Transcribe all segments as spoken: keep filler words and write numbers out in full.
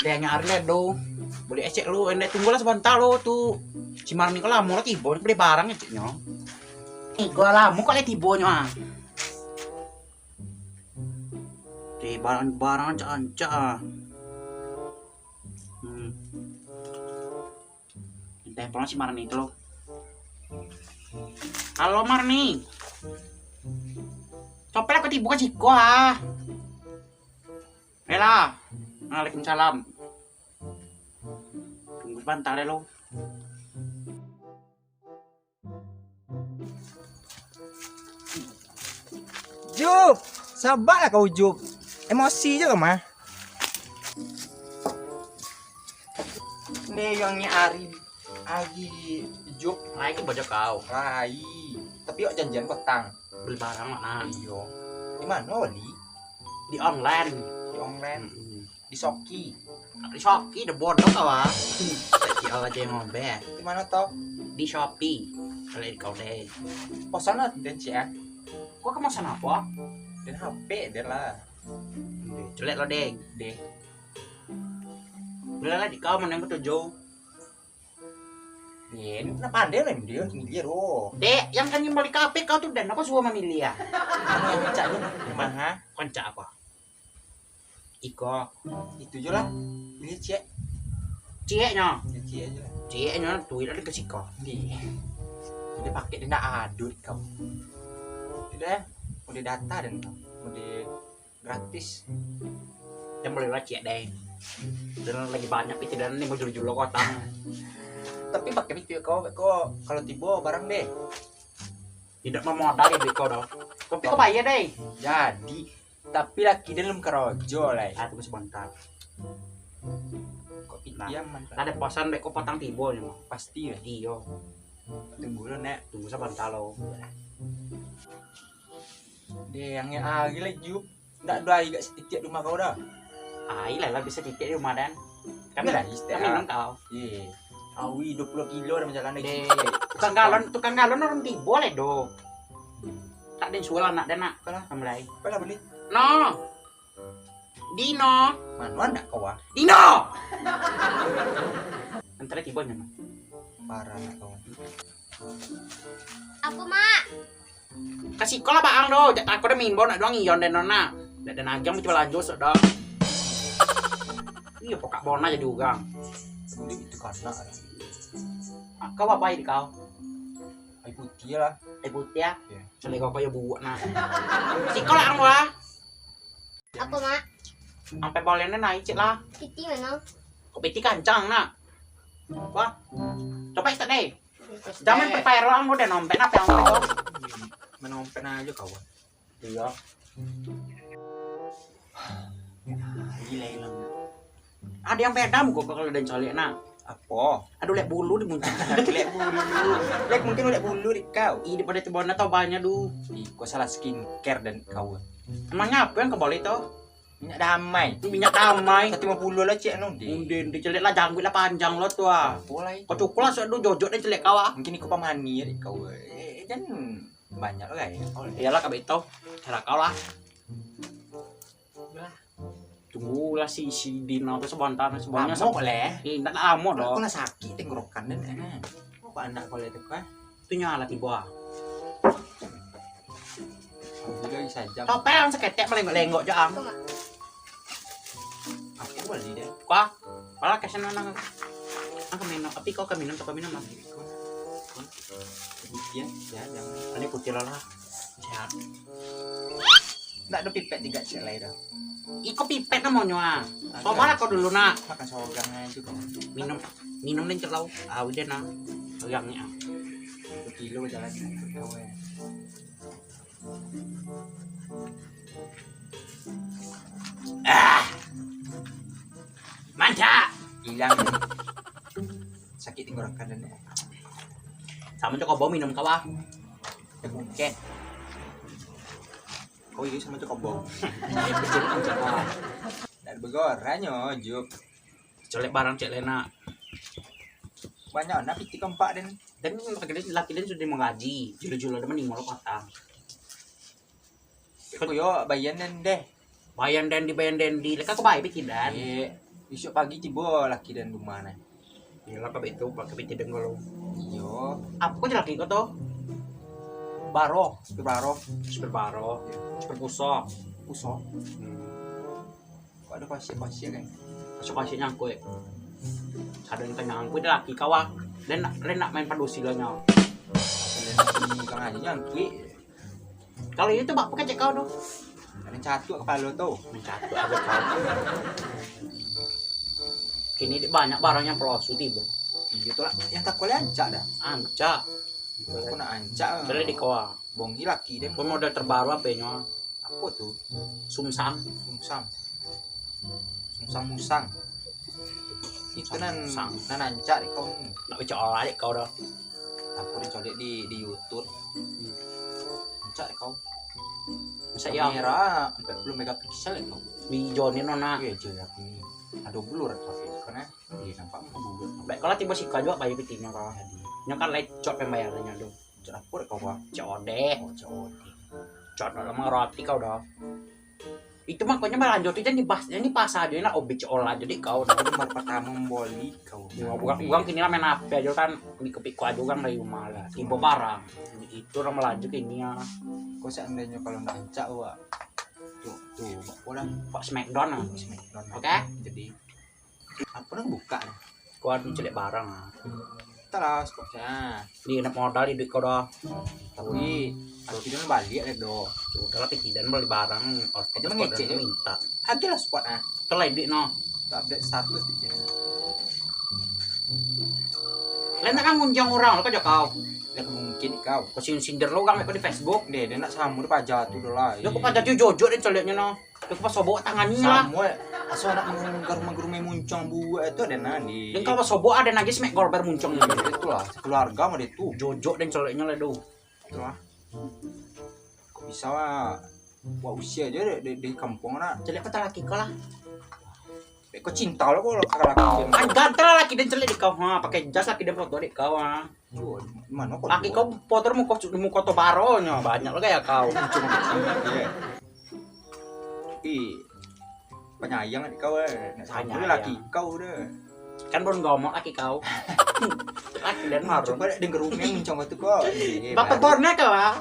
Deh, nyo ari lah do. Buliah ciek lu, ndeh tunggulah sabanta lo tu. Si Marni ko lamo lah tibo, bali barang cieknyo. Iko lamo kok lah tibonyo ah. Deh, barang-barang rancak-rancak ah. Hmm. Telepon si Marni tu lo. Halo Marni. Copetlah kau tibo ka siko ah. Bela. Waalaikumsalam. Tunggu sabanta deh lo. Jup, sabalah kau Jup. Emosi je kau mah. Ndeh, yang ni ari, ari Jup. Lai tu baja kau. Lai. Tapi awak janjian patang. Bali barang lah nah. Iyo. Di mano bali? Di online. Di online. Mm-mm. Di Shopee. Di Shopee, dah bodoh kau ah. Cek Allah je ngombe. Di mano tu? Di Shopee. Kalau di kau deh. Pasan lah, den cek ah. Kau kemasan apo? Den H P den lah. Deh, celek lo deh. Deh. Bela lah di kau mano yang ketuju. Ye, nak pandai lah dia, dia doh. Dek, yang kan yang bali ka H P kau tu, den apo suruah mamiliah ah? Anu yang rancak tu, mah, ha? Rancak apo? Iko. Itu je lah. Pilih ciek. Cieknyo. Ya, ciek je lah. Cieknyo, duit ado ka siko. Di. Jadi pakai dia nak adut kau. Sudah, udah data dan kau. Udah gratis. Yang boleh lah ciek deh. Dan lagi banyak itu dan ni mau julo-julo kota. Tapi pakai itu kau, kau kalau tibo barang deh. Tidak memodali duit kau doh. Tapi kau bayar deh. Jadi, tapi laki dia belum kerja lah. Ah, tunggu sebentar. Kok nah, pitiam mantap. Ada pasan dek kau patang tibo ni mah. Pasti ya. Iyo. Tunggu lo nek. Tunggu sebentar lo. Deh, yang hari lagi lah Jup. Ndak ado aia gak satitiak di rumah kau dah. Aia lah, lah bisa titiak di rumah dan. Kami lah, kami nang kau. Ye. Awi dua puluh kilo dah macam mana. Deh, tukang galon, tukang galon orang tibo lah doh. Tak den sual anak den nak. Kalah. Amlai. Kalah beli. No. Dino. Mano anak kau ah? Dino. Antara tibo nyo. Parah anak kau. Apo, Mak? Ka siko lah baang do, jak tako den maimbau nak duang iyon den nona. Dak den agiah mesti balanjo sok do. Iyo, pokak bona jadi urang. Sulik itu kanak. Kau apo aia di kau? Aia putiah lah. Aia putiah ah? Iyo. Salero kau yo buruak nah. Siko lah ang do ah. Apo, Mak? Sampai boleh ni naik cik lah. Piti mano? Kok piti kancang nak? Wah. Coba istak deh. Jangan pakai roang udah nompet apa yang itu? Manompet aja kawan. Iyo. Gila hilang. Ada yang beda muka kau kalau den caliak nak. Apo? Aduh, lek bulu di muncak. Lek bulu. Lek mungkin lek bulu di kau. Ih, daripada tu bona tau banyak du. Ih, kau salah skincare dan kau. Emangnya apa yang kau beli tu? Minyak damai. Minyak damai. Satu lima puluh lah cek anu di. Undi, undi, caliak lah janggut lah panjang lo tu ah. Apo lah. Kau cukup lah sudah jojok deh caliak kau ah. Mungkin iko pamani ya dek kau. Eh, jan banyak lah ya. Iyalah kabek itu. Cara kau lah. Tunggulah si, si Dino tu sebentar, sebenarnya lamo kok leh. Eh, ndak lamo doh. Aku lah sakit tenggorokan dan enak. Kok anak kau leh tu kan? Tu nyo lah tibo ah. Alhamdulillah, sajam. Topel saketek malenggok-lenggok je ang. Aku beli deh. Kau, malah ke sana nang. Ang ka minum, tapi kau ka minum, kau ka minum lah. Putiah, ya, jangan. Ini putiah lah. Sehat. Ndak ado pipet tiga cek lai dah. Iko pipet namonyo ah. Cobalah kau dulu nak. Makan sawo gang aja kau. Minum, minum ni celau. Ah, udah nah. Pegang ni ah. Kilo jalan. Ah. Mantap. Hilang. Sakit tenggorokan dan. Samo cok kau bawa minum kau ah. Mungkin. Oh iya, samo cok kau bawa. Ndak begoranyo, Juk. Colek barang cek lena. Banyak nak piti keempat den. Dan laki den, laki den sudah menggaji, julo-julo den menimo lo kota. Aku yo bayan den deh. Bayan Dendi, Bayan Dendi. Leka ko bae piti den. Eh, isuak pagi tibo laki den rumah nah. Iyolah, ka baitu, pakai piti den kalau. Iyo. Apo ko laki ko tu? Baro. Super baro. Super baro. Super puso. Puso. Hmm. Kok ado pasiak-pasiak kan? Pasiak-pasiak nyangkut. Ado yang tanya angkut laki kau ah. Den nak, den nak main padusi lah nyo. Kang Haji nyangkut. Kalau itu bak pakecek kau tu. Ada catuk kepala tu. Mencatuk aja kau. Kini dek banyak barang yang palsu tibo. Iyo tu lah. Yang takut lah ancak dah. Ancak. Aku nak ancak. Cari di kau ah. Bongi laki den. Pun model terbaru apo nyo? Apo tu? Sumsang. Sumsang. Sumsang musang. Itu nan, nan ancak dek kau ni. Nak bacolah dek kau dah. Aku dicolek di, di YouTube. Ancak dek kau. Masa iya? Kamera ampek puluh megapiksel dek kau. Di Joni nona. Oke, je aku ni. Ado blur aku pakai kan eh. Iya, nampak muka bulat. Baik, kalau tibo siko juo bayi pitinyo kau. Jadi. Nyo kan lecot pembayarannya tu. Cok dapur kau, Bang? C O D. Oh, C O D. Cok dalam roti kau dah. Itu makanya balanjo tu jangan di bas, jangan di pasar aja nak obi cok olah jadi kau dah. Nomor pertama memboli kau. Ya, bukan, bukan kini lah main H P aja kan, di kepik aja orang dari rumah lah. Tiba barang. Itu orang Melayu kini ya. Kau seandainya kalau ndak ancak, wak. Tuh, tuh, buat apa dah? Pak Smackdown lah. Smackdown. Oke? Jadi, apa nang buka nih? Kau ada celiak barang ah. Talas kok. Nah. Ni nak modal duit kau dah. Tapi, tapi dia balik lah doh. Sudah lah, pikiran beli barang. Itu mengecek je. Minta. Aja lah spot ah. Telah duit no. Tak update status di sini. Lain nak kan ngunjang orang lo kau. Lain mungkin kau. Kau sindir-sindir lo orang di Facebook. Deh, dia nak sama dia pajar tu doh lah. Dia kau pajar tu jojok dia celiaknya no. Kau pasobok tangan ni lah. Samo, eh. Asal nak manggaru-manggaru main muncang buat itu ada nani. Dan kau pasobok ada lagi smack golber muncang ni. Itulah, sekeluarga mah dia tu. Jojok dan coleknya lah doh. Itulah. Kok bisa lah. Buat usia aja di, di, di kampung nak. Celiak kata laki kau lah. Bek kau cinta lah kau laki-laki. Kan ganteng lah laki dan celiak di kau. Ha, pakai jas laki dan foto di kau ha. Yo, mano kau? Laki kau foto muko, muko to baro nyo, banyak lah gaya kau. Cuma kecil, ya. Ih, penyayang adik kau eh. Nak sama laki kau dah. Kan belum gomok laki kau. Laki dan harum. Coba dek denger rumah muncang kau tu kok. Bapak borna kau ah.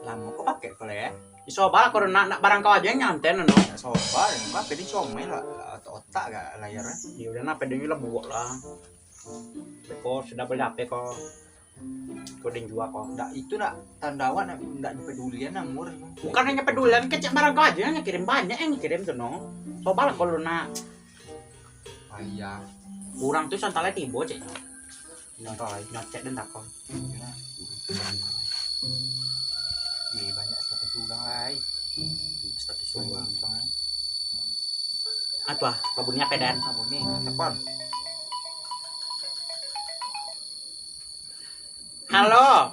Lama kau pakai kau lah ya. Iso balah kau nak, nak barang kau aja yang nyantai no. Nak sobar, apa dia comel lah. Otak-otak gak layar. Ya udah nak pedenya lah buat lah. Ko sudah beli H P ko. Ko den jua ko. Ndak, itu nak tanda awak nak, ndak dipedulian lah, Mur. Bukan hanya pedulian, kecek barang kau aja yang kirim, banyak yang kirim tu no. Coba lah kalau nak. Ayah. Kurang tu santai tibo cek. Nyontek, nyontek den takon. Ih, banyak status urang lai. Status urang. Apa? Babunyi apa dan? Babunyi, telepon. Halo.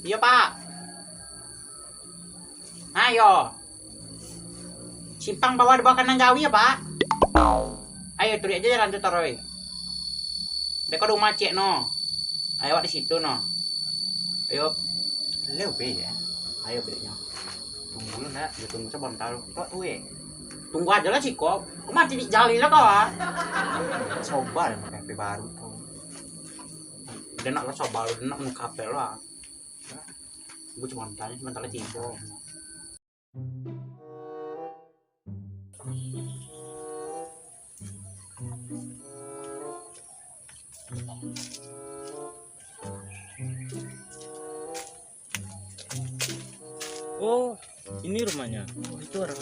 Iyo, Pak. Ayo. Simpang bawah di bawah kanan jawi ya, Pak. Ayo, turuik aja jalan tu taruih. Dek rumah ciek no. Ayo, awak di situ no. Ayo. Leo be ya. Ayo, bedeknya. Tunggu lu nak. Ya, tunggu sebentar. Kok tuh eh? Tunggu aja lah siko. Kok mati di jali lah kau ah. Sobar makan H P baru kau. Dia nak lah sobar, dia nak menukar H P lah. Gue cuma tanya, sebentar lagi tiba. Oh, ini rumahnya. Oh, itu orang.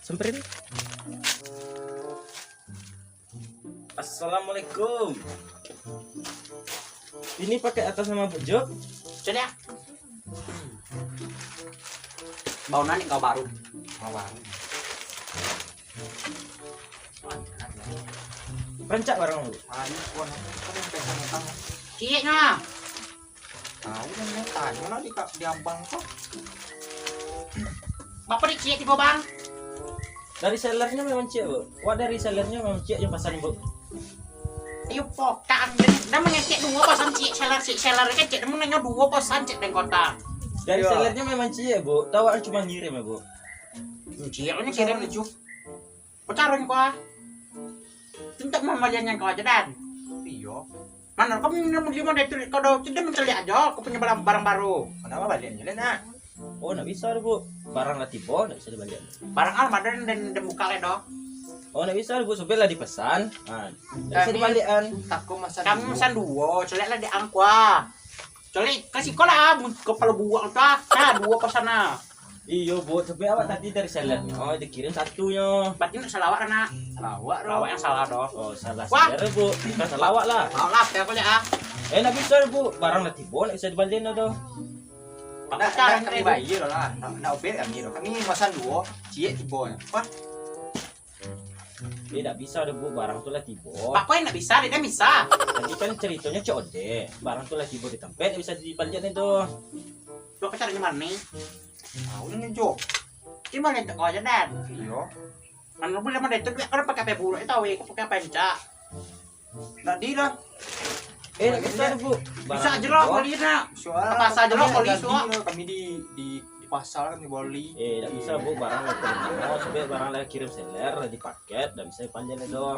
Samperin. Assalamualaikum. Ini pakai atas nama Bujok? Celiak. Bangunan ni kau baru. Kau baru. Rancak barang lu. Banyak pun. Kau yang pesan utang. Ciek nah. Tahu dan mau tanya lah di, di abang kau. Bapak ni ciek tiba bang. Dari sellernya memang ciek, Bu. Wah, dari sellernya memang ciek yang pasang, Bu. Ayo pokak, dah mangecek dua pasang ciek seller, ciek seller kecek, dah mau nanya dua pasang ciek dan kota. Dari Iyo. Sellernya memang ciek, Bu. Tahu awak cuma ngirim ya, Bu. Ciek ni kirim lucu. Pacaran kau ah. Tintak mambalian yang kau aja, Dan. Iyo. Mana kau punya lima dari tu, kau dah, tu dah menceliak aja, kau punya barang, barang baru. Kenapa balian je, nak? Oh, nak bisa tu, Bu. Barang lah tibo, nak bisa dibalian. Barang ah, madan dan, dan buka lah dah. Oh, nak bisa tu, Bu. Sampai lah dipesan. Ha, nak bisa Kami dibalian. Takut masa Kami dulu. Pesan duo, celiak lah di angkua. Celiak, kasih kau lah, mun kepala buak tu ah. Nah, duo pesan nah. Iyo, Bu, tapi awak tadi dari sellernya, oh, dikirim satunyo. Berarti nak salawat, nak? Salawat, Bro. Awak yang salah, doh. Oh, salah Wah. Seller, Bu. Bukan salawat lah. Maaf lah, aku lihat ah. Eh, nak bisa, Bu. Barang lah tibo, nak bisa dibalian lah, doh. Nak, Pakai nak cara kami ni. Bayar lah. Nak, nak obet kami, doh. Kami masan duo, ciek tibo. Wah. Eh, nak bisa, doh, Bu. Barang tu lah tibo. Apa yang nak bisa? Dia kan bisa. Tadi kan ceritanya cek ode. Barang tu lah tibo di tempat, nak bisa dibalian itu. Lo pacarnya mana? Tahu ni, Jo. Di mana tak kau aja, Dan? Iyo. Kan lu boleh mana itu, dia kan pakai apa buruk itu, weh, pakai apa encak? Nak di dah. Eh, nak bisa, Bu. Bisa Barang aja lah, tibo. Bali nak. Soal Ke pasar aja lah, kami Bali, jadi soal. Lah, kami di, di, di pasar kan di Bali. Eh, tak bisa, Bu. Barang lah kirim. Oh, sampai barang lah kirim seller, lah dipaket, tak bisa dibalian itu.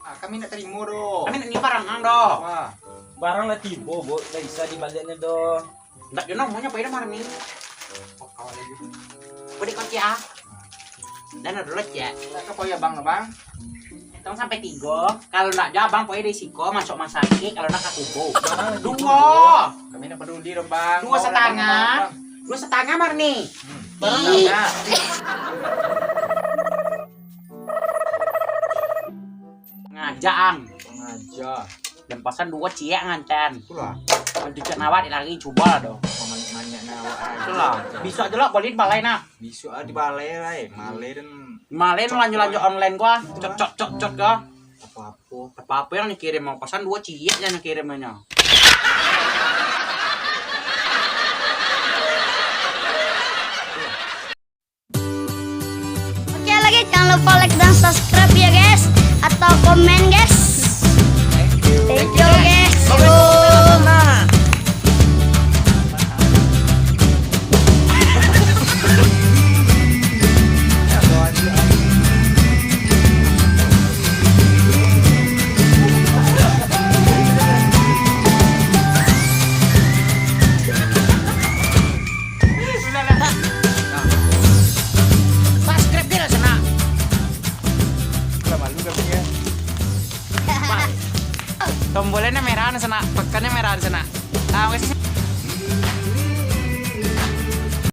Ah, kami nak terima doh. Kami nak ni barang ang doh. Wah. Barang lah tibo, Bu. Tak bisa dibalian itu. Ndak kena, maunya apa dah malam ni? Oh, kawan lagi. Kau dek kau, Cik, ah? Dan ada dulu, Cik. Ndak ke, pokoknya abang, abang. Hitung sampai tigo. Kalau ndak jo abang, pokoknya dari siko masuk rumah sakit, kalau ndak ka kubur. Barang lagi Duo. Kami ndak peduli doh, Bang. Dua Bang, setengah. Bang, Bang. Dua setengah, Marni. Hmm. Barang Ih. Ndak. Ngajak, ang. Sengaja. Dan pasan duo ciek ngantan. Itulah. Kalau dicak nawat lari, cuba lah doh. Manyak-manyak nawat aja. Itulah. Bisa aja lah, bali di balai nah. Bisa ah di balai lah, eh. Malai dan Malai nu lanjut-lanjut online gua. Cot, cot, cot, cot gua. Apa-apa. Apa-apa yang dikirim, mau pasan duo ciek yang dikirimnya. Oke, lagi jangan lupa like dan subscribe ya, guys, atau komen, guys. Thank you, guys. Subscribe dia lah, sanak. Lah, malu kami, ya. Tombolnya merah, sanak. Tekannya merah, sanak.